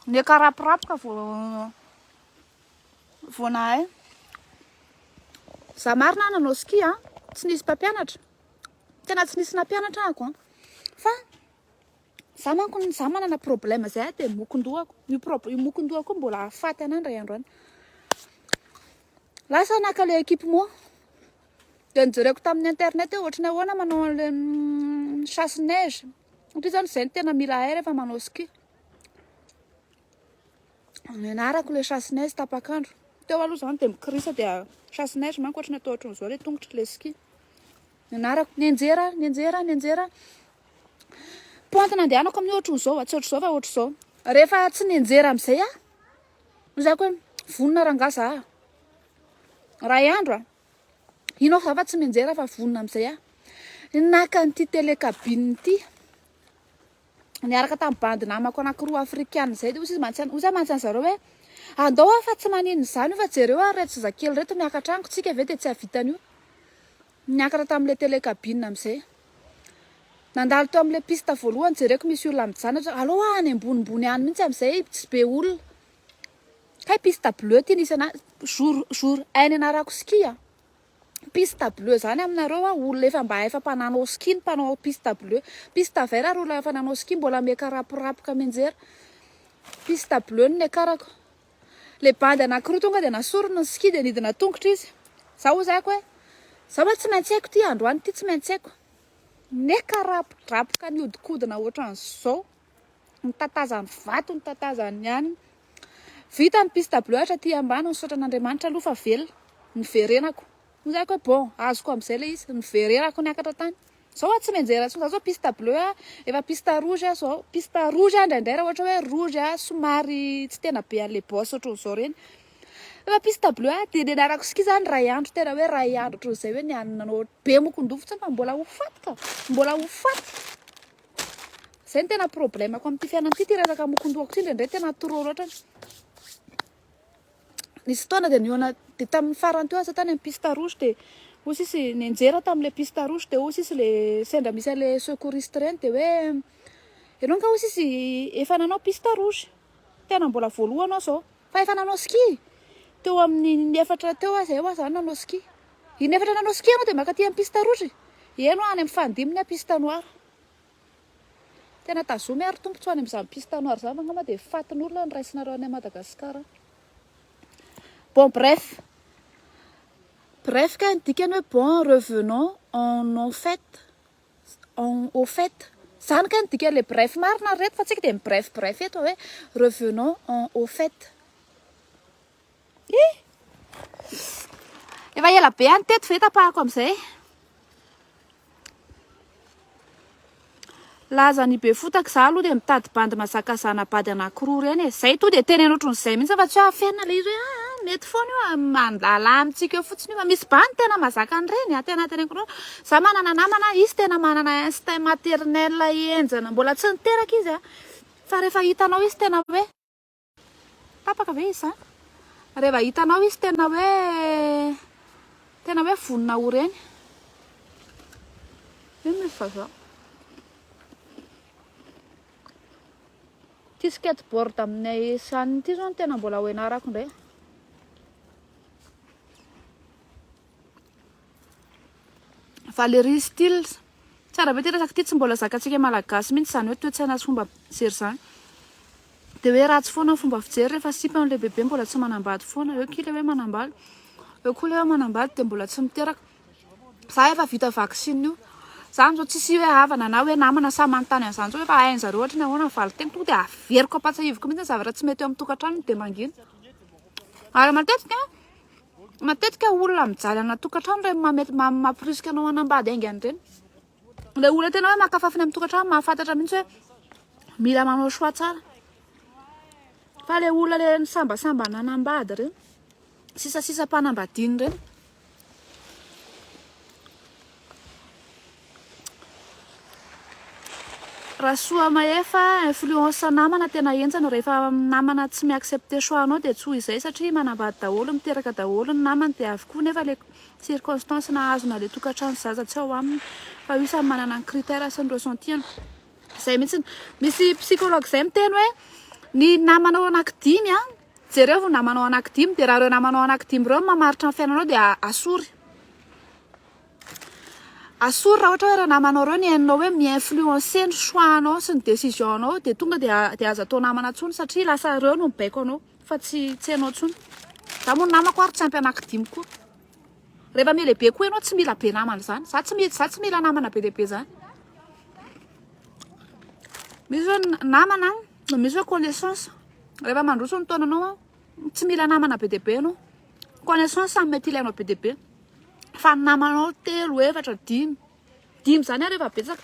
niakaraporapoka vao vao nahay. Za marina nanao ski an, tsy nisy mpampianatra. Tena tsy nisy nampianatra ahako an. Fa za manko za manana problème zay dia mokon-dohako. Io prob- io mokon-dohako io mbola hahafaty anah indray andro any. Lasa naka le équipement. Dia nojereko tamin'ny internet hoe ohatran'ny ahoana manao an'le chasse neige. Satria zany izay no tena mila hay rehefa manao ski. Nianarako le chasse neige tapak'andro. Teo aloha zany dia mikorisa dia chasse neige manko ohatran'ny atao ohatran'izao le tongotra le ski. Nianarako, nianjera, nianjera, nianjera. Pente nandehanako amin'io ohatran'izao, tsy ohatr'izao fa ohatr'izao. Rehefa tsy nianjera amin'izay aho, hoy za hoe vonona rangahy za. Ray andro a. Ino aho fa tsy mianjera fa vonona amin'izay aho. Naka an'ity télécabine ity. Niaraka tamin'ny bandy namako anankiroa afrikana izay dia hoy izy mantsy hoy za mantsy an'zareo hoe andao aho fa tsy maninona izany io fa jereo ary ireto zazakely ireto miakatra amiko tsika ve dia tsy hahavita an'io. Niakatra tamin'ilay télécabine amin'izay. Nandalo teo amin'ilay piste voalohany jereko misy olona mijanona aleo aho any ambonimbony any mihitsy amin'izay tsy be olona. Kay piste bleue ty nisy anah jour jour un nianarako ski a. Piste bleue zany aminareo a olona efa mba efa mpananao ski ny mpanao piste bleue. Piste vert ary olona efa nanao ski mbola miakaraporapoka mianjera. Piste bleue no niakarako. Le bandy anakiroa tonga dia nasoriny ny ski dia nidina tongotra izy. Za hoy zako hoe za hoe tsy maintsy haiko ty androany ty tsy maintsy haiko. Niakarapodrapoka niodikodina ohatran'izao. Nitatazan'ny vato, nitatazan'ny anona. Vita ny piste bleue hatraty ambany, nisaotra an'Andriamanitra aloha fa velona. Niverenako. Hoy za hoe bon, azoko amin'izay ilay izy. Niverenako niakatra tany. Zao aho tsy mianjera intsony, za zao piste bleue a, efa piste rouge aho zao. Piste rouge aho indraindray raha ohatra hoe rouge a, somary tsy tena be an'ilay bosse ohatran'izao ireny. Efa piste bleue aho, dia nianarako ski zany iray andro, tena hoe iray andro ohatran'izay hoe nianina be mokon-doha fotsiny fa mbola ho faty ka, mbola ho faty. Zay no tena problème-ko amin'ity fiainana ity, ity resaka mokon-dohako ity indraindray tena trop loatra. Nisy fotoana dia nihaona dia tamin'ny farany teo aza tany amin'ny piste rouge dia hoy sisy nianjera tamin'ilay piste rouge dia hoy sisy le sendra misy an'ilay secouriste ireny dia hoe ianao nga hoy sisy efa nanao piste rouge tena mbola voalohany aho izao fa efa nanao ski teo amin'ny efatra teo aho izay aho izany nanao ski inefatra nanao ski ianao dia maka aty amin'ny piste rouge eny aho any amin'ny fahadiminy aho piste noire Tena tazomy ary tompo tsy ho any amin'izany piste noire izany fa angamba dia fatin'olona no raisinareo any Madagascar. Bon bref. Bref kay ny dikany hoe bon revenons en en fait. En au fait. Zany kay ny dikan'ilay bref marina ry reto fa tsika dia mi-bref bref eto hoe revenons en au fait. Ih! Efa ela be any teto ve tapahako amin'izay? Laza ny Befotaka, za aloha dia mitady bandy mazaka zana-bady anakiroa ireny e! Zay to dia teneno ohatran'izay mihitsy fa tsy hoe afenina ilay izy hoe aa mety foana io a, mandala amintsika eo fotsiny io fa misy bandy tena mazaka an'ireny a, tena teneniko anao, za manana namana izy tena manana instinct maternel henjana, mbola tsy niteraka izy a, fa rehefa hitanao izy tena hoe. Tapaka ve izy zany? Reva hitanao izy tena hoe tena hoe vonona ho reny. Ino misy vazaha? Ity skateboard aminay saniny ity zao no tena mbola ho ianarako indray. Valérie Styles, tsara be ity resaka ity, tsy mbola zakantsika malagasy mihitsy izany hoe toe-tsaina sy fomba fijery izany. Dia hoe ratsy foana ny fomba fijery rehefa sipa an'ilay bebe mbola tsy manambady foana, eo kila hoe manambady, eo koa ilay hoe manambady dia mbola tsy miteraka. Za efa vita vaksiny io. Za amin'izao tsisy hoe havana na hoe namana sahy manontany an'izany intsony fa hain-jareo ohatry ny ahoana ny valin-teniko, tonga dia averiko ampahatsiahiviko mihitsy ny zavatra tsy mety eo amin'ny tokantrano dia mangina. Ary matetika Matetika olona mijaly anaty tokantrano ireny mamet- mampirisika anao hanambady haingana ireny. Ilay olona tena hoe maka fafiny amin'ny tokantrano mahafantatra mihitsy hoe mila manao choix tsara. Fa ilay olona ilay nisambasamba nanambady ireny, sisasisam-panambadiana ireny. Rasoa Mahefa, influence namana tena henjana, rehefa namana tsy mi-accepter choix anao dia tsy ho izay satria manambady daholo, miteraka daholo ny namany dia avy koa nefa le circonstance nahazona le tokantrano zaza tsy ao aminy fa io samy manana ny critère sy ny ressenti-ny. Izay mihitsy, misy psychologue izay miteny hoe ny namanao anaky dimy an, jereo ny namanao anaky dimy dia raha ireo namanao anaky dimy ireo no mamaritra ny fiainanao dia asory. Asory raha ohatra hoe ireo namanao ireo ny hainao hoe mi-influencer ny choix-nao sy ny décision-nao dia tonga dia dia aza atao namana intsony satria lasa ireo no mibaiko anao fa tsy tsy ianao intsony. Za moa ny namako ary tsy ampy anaky dimy koa. Rehefa miha-lehibe koa ianao tsy mila be namana izany. Za tsy za tsy mila namana be dia be izany. Misy hoe namana, misy hoe connaissance. Rehefa mandroso ny taonanao, tsy mila namana be dia be ianao. Connaissance samy mety ilainao be dia be. Fa ny namanao telo, efatra, dimy. Dimy izany ary efa betsaka.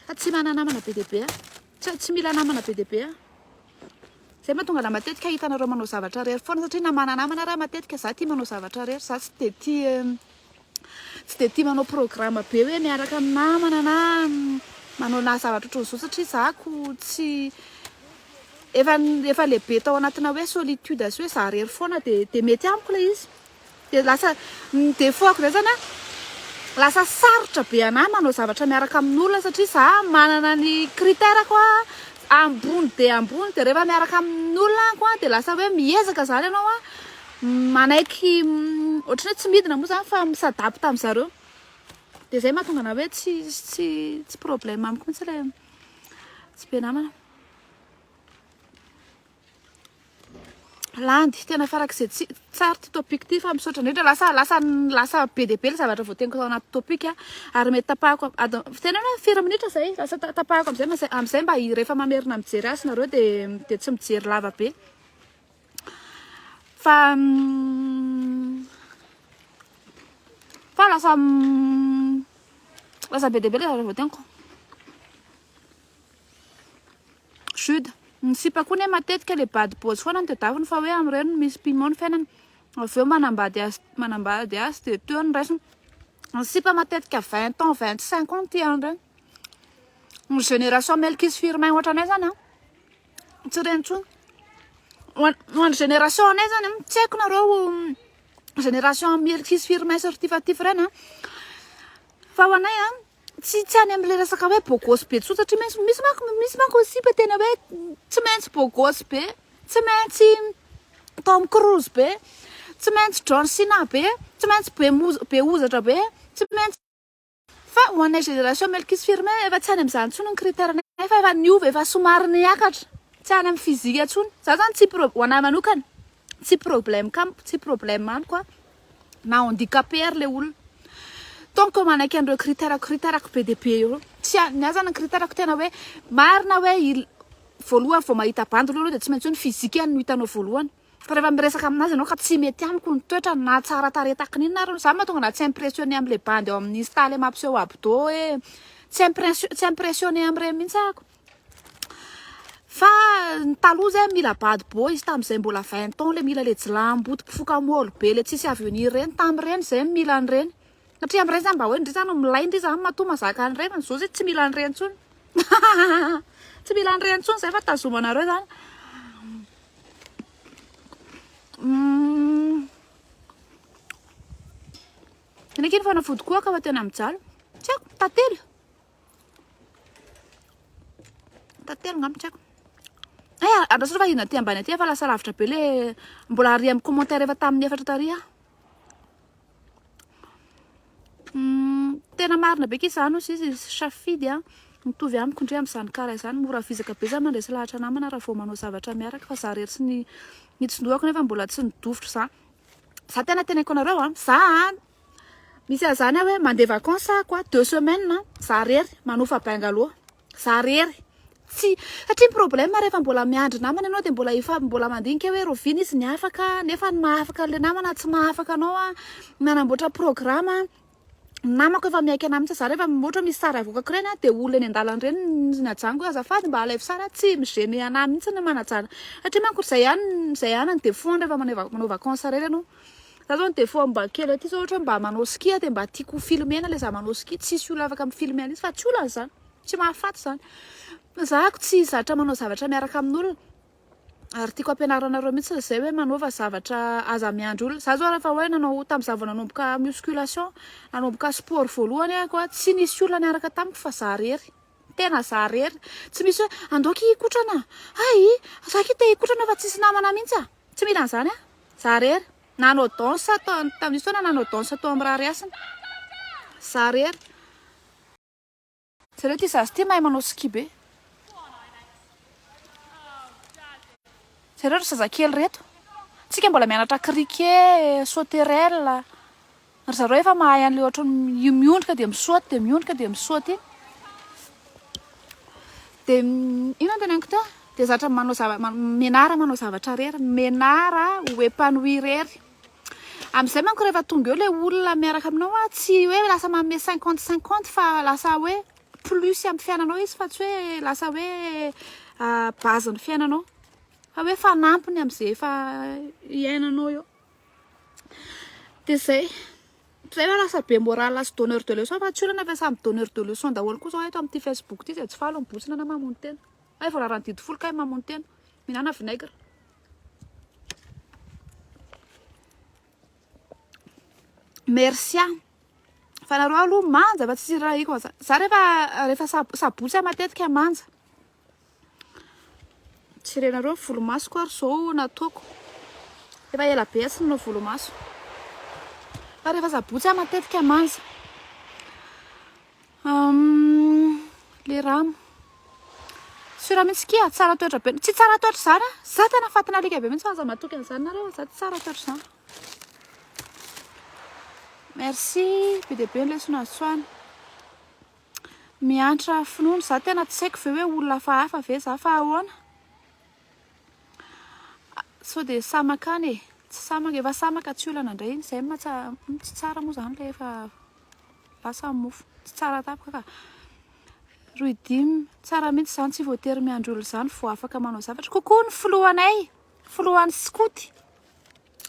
Fa tsy manana namana be dia be aho. Tsy, tsy mila namana be dia be aho. Izay mahatonga anà matetika hitanareo manao zavatra irery foana satria na manana namana ary aho matetika za tia manao zavatra irery. Za tsy dia tia tsy dia tia manao programme be hoe miaraka amin'ny namana na manao na zavatra ohatran'izao satria za ko tsy efa efa lehibe tao anatina hoe solitude sy hoe za irery foana dia dia mety amiko ilay izy. Dia lasa ny défaut-ko indray zany an, lasa sarotra be anahy manao zavatra miaraka amin'olona satria za manana ny critère-ko an, ambony dia ambony, dia rehefa miaraka amin'olona aho an dia lasa hoe miezaka zany ianao an manaiky ohatran'ny hoe tsy midina moa zany fa mi-s'adapte amin'zareo. Dia zay mahatonga anahy hoe tsy tsy tsy problème amiko mihitsy ilay tsy be namana. Landy, tena farak'izay tsy tsara ity topic ity fa misaotra indrindra lasa lasa lasa be dia be ny zavatra voateniko tao anaty topic ary mety tapahako ado tena hoe firy minitra zay lasa tapahako amizay amizay mba rehefa mamerina mijery azy nareo dia dia tsy mijery lava be fa fa lasa lasa be dia be le zavatra voateniko. Jude, ny sipa koa ne matetika le bad boys foana no tedaviny fa hoe amin'ireny no misy piment ny fiainana, avy eo manambady azy manambady azy de teo no raisina, ny sipa matetika 20 ans 25 ans no tia an'ireny, ny génération Melkis Firmin ohatranay zany an, tsy ireny intsony, ho an'ny génération anay zany an, tsy haiko nareo génération Melkis Firmin sy ry Tifatify ireny an, fa ho anay an, Tsy tsy any amin'ilay resaka hoe beau gosse be tsotra satria misy misy manko misy manko ny sipa tena hoe tsy maintsy beau gosse be, tsy maintsy Tom Cruise be, tsy maintsy John Cena be, tsy maintsy be moza be hozatra be, tsy maintsy Fa ho anay génération Melkis Firmin efa tsy any amin'izany intsony ny critère-nay fa efa niova efa somary niakatra, tsy any amin'ny physique intsony. Za zany tsy pro- ho anahy manokana tsy problème amiko tsy problème amiko a. na handicapé ary le olona tant que manaiky an'ireo critère critère-ko be dia be ireo tsy ny ahy zany ny critère-ko tena hoe marina hoe il voalohany vao mahita bandy aloha dia tsy maintsy hoe ny physique no hitanao voalohany. Fa rehefa miresaka aminazy ianao ka tsy mety amiko ny toetrany na tsara tarehy tahaky ny inona ary, za mahatonga anah tsy impressionné amle bandy ao amin'ny insta le mampiseho abdos hoe tsy impression tsy impressionné amreny mihitsy ahako. Fa ny taloha zay mila bad boys tamzay mbola 20 ans le mila le jilamboto mpifoka môly be le tsisy avenir reny, tamreny zay mila an'ireny. Satria amreny zany mba hoe ndry zany milay ndry zany matoa mazaka an'ireny fa zao zay tsy mila an'ireny intsony. Tsy mila an'ireny intsony zay fa tazomanareo zany. Iny akia ny fanafody koa ka fa tena mijaly. Tsy haiko, tantely. Tantely ngamba tsy haiko. Hay andraso fa inona aty ambany aty fa lasa lavitra be le mbola ary amin'ny commentaire efa tamin'ny efatra tary aho. Tena marina be kisa zany ozy izy Safidy a, mitovy amiko ndry amin'izany kara izany, mora vizaka be za mandresy lahatra namana raha vao manao zavatra miaraka fa za rery sy ny ny tsindohako nefa mbola tsy nidofotra za, za tena teneniko anareo a, za a misy an'izany aho hoe mandeha vacances aho a, deux semaines za rery manofa bungalow. Za rery. Tsy, satria ny problème rehefa mbola miandry namana ianao dia mbola efa mbola mandinika hoe rahoviana izy ny afaka, nefa ny mahafaka an'ilay namana tsy mahafaka anao an, manamboatra programme, ny namako efa miaiky anah mihitsy, za rehefa ohatra hoe misy sary avoakako ireny an, dia olona eny an-dalana ireny no ajanoko hoe azafady mba alaivo sary an, tsy mi-gêner anah mihitsy ny manajanona, satria manko izay ihany izay ihany ny défaut-ny rehefa manao manao vacances irery ianao, za zao ny défaut mba kely aty zao ohatra hoe mba manao ski aho dia mba tiako ho filmer-na ilay za manao ski, tsisy olona afaka mi-filmer an'izy fa tsy olana izany. Tsy mahafaty izany. Za ako tsy zatra manao zavatra miaraka amin'olona. Ary tiako ampianaranareo mihitsy izay hoe manaova zavatra aza miandry olona. Za zao rehefa hoe nanao tamin'izaho vao nanomboka musculation, nanomboka sport voalohany ako a, tsy nisy olona niaraka tamiko fa za rery. Tena za rery. Tsy misy hoe andao akia hikotrana, hay za akia te hikotrana fa tsisy namana mihitsy a. Tsy mila an'izany aho. Za rery. Nanao danse tamin'io fotoana nanao danse tao amin'ny Rarihasina. Za rery. Jereo ity zaza ity mahay manao ski be. Jereo ry zazakely ireto. Tsika mbola mianatra criquet, sauterelle. Ry zareo efa mahay an'ilay ohatran'ny miondrika dia misaoty dia miondrika dia misaoty iny. Dia inona no teneniko teo? Dia zatra manao zava- mianara manao zavatra irery. Mianara ho épanoui irery. Amin'izay manko rehefa tonga eo ilay olona miaraka aminao a, tsy hoe lasa manome cinquante cinquante fa lasa hoe plus amin'ny fiainanao izy fa tsy hoe lasa hoe base ny fiainanao fa hoe fanampiny amin'izay efa iainanao eo. Dia izay. Izay hoe lasa be moral sy donneur de leçon fa tsy olana fa samy donneur de leçon daholo koa izao eto amin'ity Facebook ity izay tsy faly mibontsina na mamono tena. Hay voararan'ny didy folo kay mamono tena. Mihinana vinaigre. Merci a. Fa nareo aloha manja fa tsisy rahiko fa za rehefa rehefa sabotsy aho matetika manja. Tsy renareo ny volomasoko ary zao nataoko. Efa ela be aho tsy nanao volomaso. Fa rehefa sabotsy aho matetika manja. Le rano. Sûr mihitsy kia, tsara toetra be. Tsy tsara toetra izany ah. Za tena fatina alika be mihitsy fa aza matoky an'izany nareo, za tsy tsara toetra izany. Merci, be dia be ny lesona azo tsoahina. Miantra finoana, za tena tsy haiko ve hoe olona hafahafa ve za fa ahoana? Sao dia samaka any e. Tsy samaka, efa samaka tsy olana indray iny, izay maha tsy tsara moa izany ilay efa Lasa ny mofo. Tsy tsara tampoka ka. Rudim, tsara mihitsy izany, tsy voatery miandry olona izany vao afaka manao zavatra. Coucou ny filohanay, filohan'ny skoto.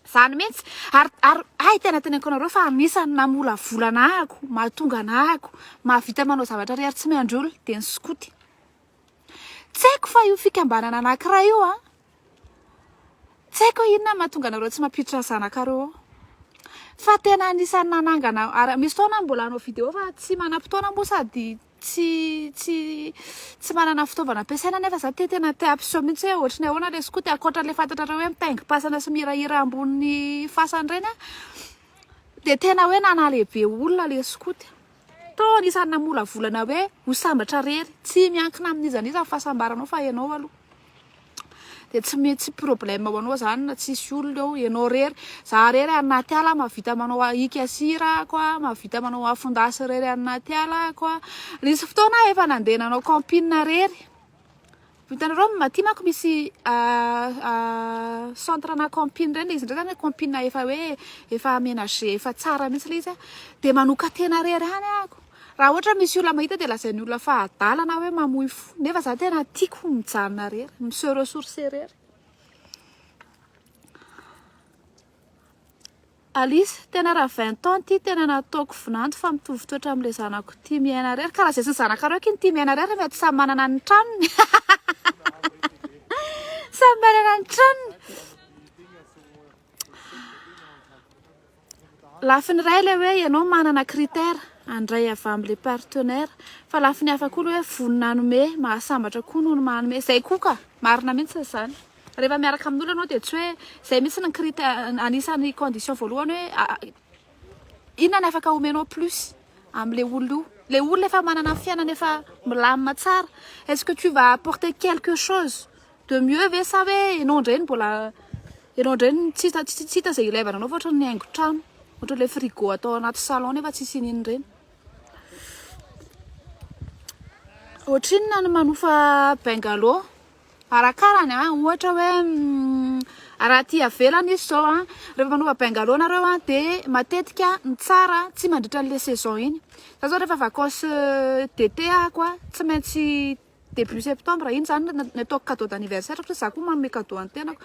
Izany mihitsy. Ary, ary, hay tena teneniko anareo fa anisan'ny namolavolana ahako, mahatonga anahako, mahavita manao zavatra rery tsy miandry olona, dia ny skoto. Tsy haiko fa io fikambanana anankiray io an, Tsy haiko hoe inona no mahatonga anareo tsy mampiditra ny zanakareo ao. Fa tena anisan'ny nanangana, ary misy fotoana aho mbola hanao vidéo fa tsy manam-potoana moa sady tsy tsy tsy manana fitaovana ampiasaina nefa za te tena te hampiseho mihitsy hoe ohatry ny ahoana ilay skoto ankoatra ilay fantatrareo hoe mitaingim-pasana sy mihirahira ambony fasana ireny an, dia tena hoe nanalehibe olona ilay skoto. Tao anisan'ny namolavolana hoe ho sambatra rery, tsy miankina amin'iza n'iza ny fahasambaranao fa ianao aloha. Dia tsy tsy problème ho anao zany na tsisy olona eo, ianao rery. Za rery any anaty ala mahavita manao hika sira ako a, mahavita manao afon-dasy rery any anaty ala ako a. Nisy fotoana aho efa nandeha nanao camping rery. Hitanareo aty manko misy centre ana camping ireny, ilay izy indray izany camping efa hoe efa aménagé efa tsara mihitsy ilay izy an, dia manokan-tena irery any ahako. Raha ohatra misy olona mahita dia lazain'ny olona fa adala na hoe mamoy fo, nefa za tena tiako mijanona irery, mi-se ressourcer irery. Alice, tena raha 20 ans ity tena nataoko vinanto fa mitovy toetra amin'ilay zanako tia miaina irery. Ka raha izay sy ny zanakareo akia no tia miaina irery mety samy manana ny tranony. Samy manana ny tranony. Lafiny iray ilay hoe ianao manana critère handray avy amin'ilay partenaire fa lafiny hafa koa ilay hoe vonona hanome, mahasambatra koa noho ny manome. Izay koa ka, marina mihitsy izany. Rehefa miaraka amin'olona ianao dia tsy hoe izay mihitsy ny critère anisan'ny condition voalohany hoe inona ny afaka omenao plus amin'ilay olona io. Ilay olona efa manana fiainana efa milamina tsara. Est-ce que tu vas apporter quelque chose de mieux ve sa hoe ianao indray no mbola ianao indray no tsy hita tsy hita izay ilaivana anao fa ohatran'ny haingon-trano. Ohatran'ilay frigo atao anaty salon nefa tsisy iniana ireny. Ohatrinona ny manofa bungalow? Arakarany an, ohatra hoe raha aty avelany izy zao an, rehefa manova bungalow nareo an dia matetika ny tsara tsy mandritra an'ilay saison iny. Za zao rehefa vacances d'été ahako an, tsy maintsy début septembre iny zany no ataoko cadeau d'anniversaire satria za koa manome cadeau an'ny tenako.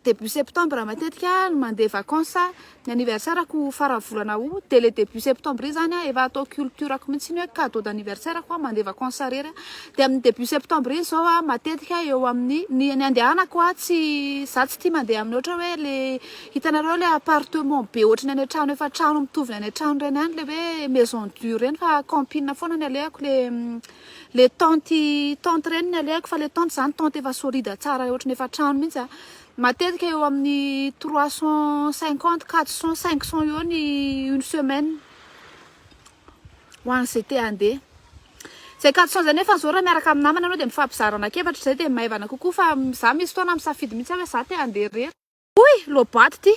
Début septembre matetika no mandeha vacances, ny anniversaire-ko faran'ny volana août, dia le début septembre iny zany an efa atao culture-ko mihitsy iny hoe cadeau d'anniversaire-ko an mandeha vacances irery aho, dia amin'ny début septembre iny zao an matetika eo amin'ny, ny ny andehanako an tsy, za tsy tia mandeha amin'ny ohatra hoe le hitanareo le appartement be ohatran'ny any an-trano efa trano mitovy ny any an-trano ireny ihany le hoe maison dure ireny fa camping foana ny alehako le Le tente tente ireny ny alehako fa le tente zany tente efa solide tsara ohatran'ny efa trano mihitsy a. Matetika eo amin'ny 350, 400, 500 eo ny une semaine ho an'izay te handeha. Izay 400 izay nefa zao raha miaraka amin'ny namana ianao dia mifampizara anak'efatra izay dia maivana kokoa fa za misy fotoana misafidy mihitsy aho hoe za te handeha irery. Oy, lobaty ty.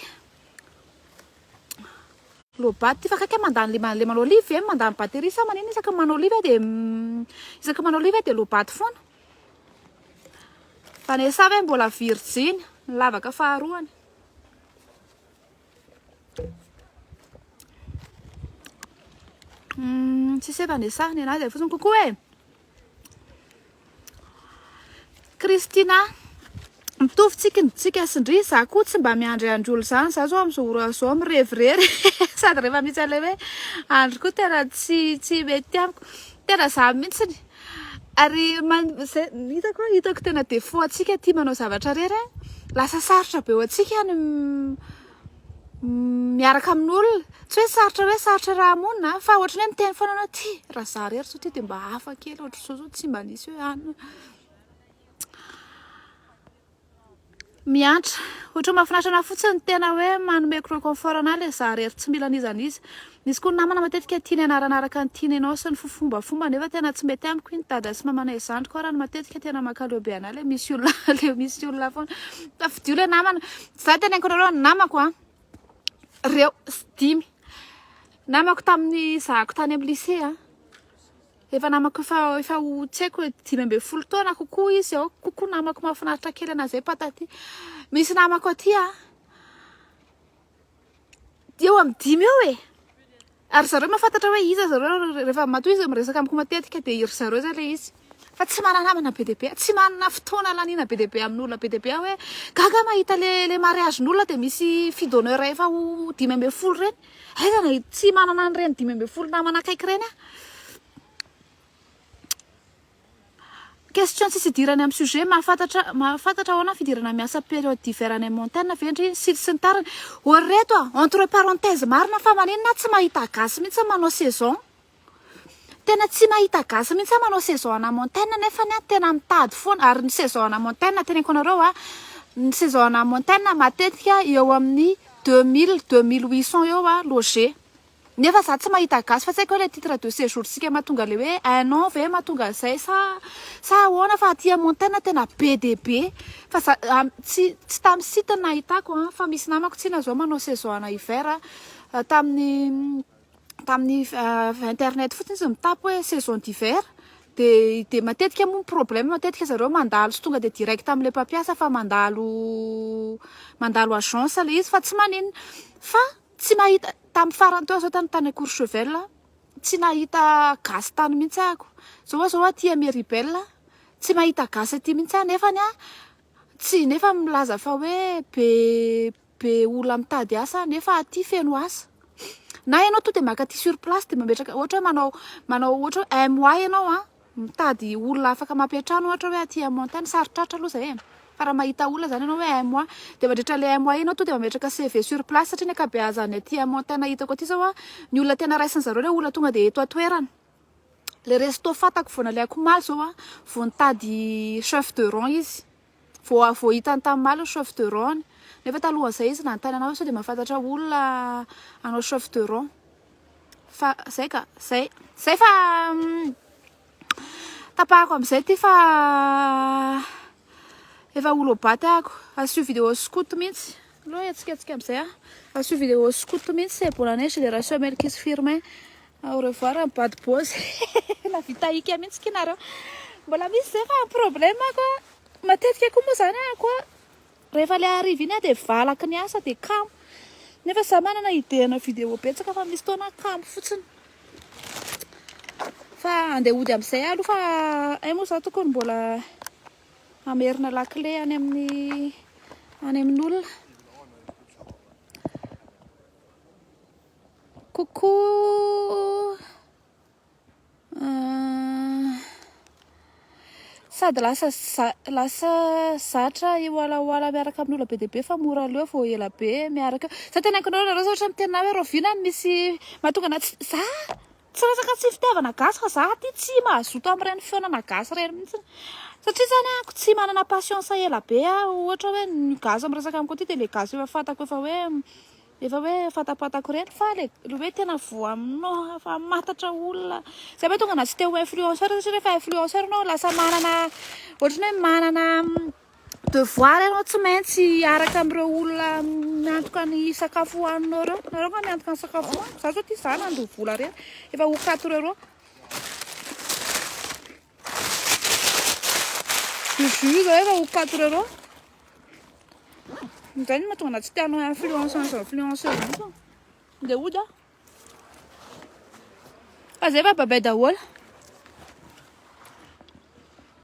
Lobaty ty fa akaiky mandany le le manao live ve mandany batterie sa manina isaky ny manao live dia isaky ny manao live dia lobaty foana. Vanessa ve mbola virjiny ny lavaka faharoany. Tsisy hoe Vanessa ny anazy fotsiny kokoa e. Christina, mitovy tsiky ny tsika sy ndry, za koa tsy mba miandry andry olo zany, za zao amzao ora zao mirevirery sady rehefa misy an'ilay hoe andry koa tena tsy tsy mety amiko, tena za mihitsiny ary man- zay hitako hoe hitako tena défaut antsika tia manao zavatra rery a, lasa sarotra be ho antsika ny miaraka amin'olona, tsy hoe sarotra hoe sarotra raha hamonina fa ohatran'ny hoe miteny foana anao ty raha za irery zao ty dia mba hafa kely ohatr'izao zao tsy mba nisy hoe anona. Miantra, ohatran'ny mahafinaritra anahy fotsiny ny tena hoe manome réconfort anahy ilay za irery tsy mila an'iza n'iza. Misy koa ny namana matetika tiany hanarana araka ny tiany ianao sy ny fofombafomba nefa tena tsy mety amiko iny, dada sy mamanay zandriko ara no matetika tena mankaleo be anahy ilay misy olona ilay misy olona foana. Tafidio ilay namana. Za teneniko anareo ny namako an, reo dimy namako tamin'ny zahako tany amin'ny lycée an, efa namako efa efa ho tsy haiko 15 taona kokoa izy ao, kokoa namako mahafinaritra kely anazy zay patati. Misy namako aty an, eo amin'ny dimy eo e. Ary zareo mahafantatra hoe iza zareo rehefa matoa izy miresaka amiko matetika dia ry zareo zay ilay izy. Fa tsy manana namana be dia be, tsy manana fotoana laniana be dia be amin'olona be dia be aho hoe gaga mahita le le mariage-n'olona dia misy fille d'honneur efa ho 15 ireny. Aiza na tsy manana an'ireny 15 namana akaiky ireny aho. Question tsisy idirany amin'ny sujet, mahafantatra mahafantatra ahoana ny fidirana miasa période d'hiver any amin'ny montagne ve ndry sy sy ny tariny. Ô ry reto a, entre parenthèse marina fa maninona aho tsy mahita gasy mihitsy manao saison. Tena tsy mahita gasy mihitsy aho manao saison ana montagne nefa ny ahy tena mitady foana ary ny saison ana montagne teneniko anareo a, ny saison ana montagne matetika eo amin'ny 2000 2800 eo a loger. Nefa za tsy mahita gasy fa tsy haiko hoe le titre de séjour tsika mahatonga le hoe un an ve mahatonga an'izay sa sa ahoana fa aty montagne tena be dia be fa za tsy tsy tamin'ny site no nahitako an fa misy namako tsinona zao manao saison ana hiver tamin'ny tamin'ny internet fotsiny izy mitapy hoe saison d'hiver. De de matetika moa ny problème matetika zareo mandalo tsy tonga de direct amin'ilay mpampiasa fa mandalo mandalo agence ilay izy fa tsy maninona. Fa tsy mahita tamin'ny farany teo aho zao tany tany Courchevel tsy nahita gasy tany mihitsy ahako. Zao aho zao aty Meribel tsy mahita gasy aty mihitsy aho nefany a tsy nefa milaza fa hoe be be olona mitady asa nefa aty feno asa. Na ianao to de maka aty sur place de mametraka ohatra hoe manao manao ohatra hoe un mois ianao a mitady olona afaka mampiantrano ohatra hoe aty en montagne sarotratra aloha zay e. Fa raha mahita olona zany ianao hoe un mois de mandritra le un mois ianao to de mametraka CV sur place satria ny ankabeazan'ny aty en montagne hitako aty zao a ny olona tena raisin'ny zareo le olona tonga de eto an-toerana. Le resto fantako vao nalehako omaly zao a vao nitady chef de rang izy. Vao vao hitany tamin'ny maly ny chef de rang-ny. Nefa talohan'izay izy nanontany anah hoe sao dia mahafantatra olona hanao chef de rang. Fa zay ka, zay. Zay fa tapahako amin'izay ity fa efa olo-baty ahako. Asio vidéo scout mihitsy. Aleo hihetsiketsika amin'izay aho. Asio vidéo scout mihitsy c'est bonne année génération Melkis Firmin. Au revoir ny bad boys. Navita hika mihitsy ki nareo. Mbola misy zay fa problème ko. Matetika koa moa zany aho koa rehefa le hariva iny aho dia valaky ny asa dia kamo. Nefa za manana idée hanao vidéo betsaka fa misy fotoana aho kamo fotsiny. Fa andeha hody amin'izay aho aloha fa hay moa za tokony mbola hamerina lakile any amin'ny any amin'olona. Coucou. Sady lasa lasa zatra hihoalahoala miaraka amin'ny olona be dia be fa mora leo vao ela be miaraka eo. Za teneniko anareo nareo zao ohatra miteny hoe rahoviana no misy mahatonga anah tsy za tsy resaka tsy fitiavana gasy fa za aty tsy mahazoto amin'ireny fihaonana gasy ireny mihitsy satria zany ahako tsy manana patience ela be aho ohatra hoe ny gasy miresaka amiko aty dia le gasy efa fantako efa hoe Efa hoe fatapatako ireny fa le hoe tena voa aminao fa hamantatra olona. Zay mahatonga anah tsy te ho influenceur satria rehefa influenceur ianao lasa manana ohatran'ny hoe manana devoir ianao tsy maintsy hiaraka amin'ireo olona miantoka ny sakafo hohaninao ireo. Nareo nga miantoka ny sakafo hohaniko? Za zao ty za nandoa vola ireny efa ho quatre euros. Ny jus zao efa ho quatre euros. Izay no mahatonga anah tsy te hanao influenceuse influenceuse mihitsy. Andeha hody aho. Fa zay fa babay daholo.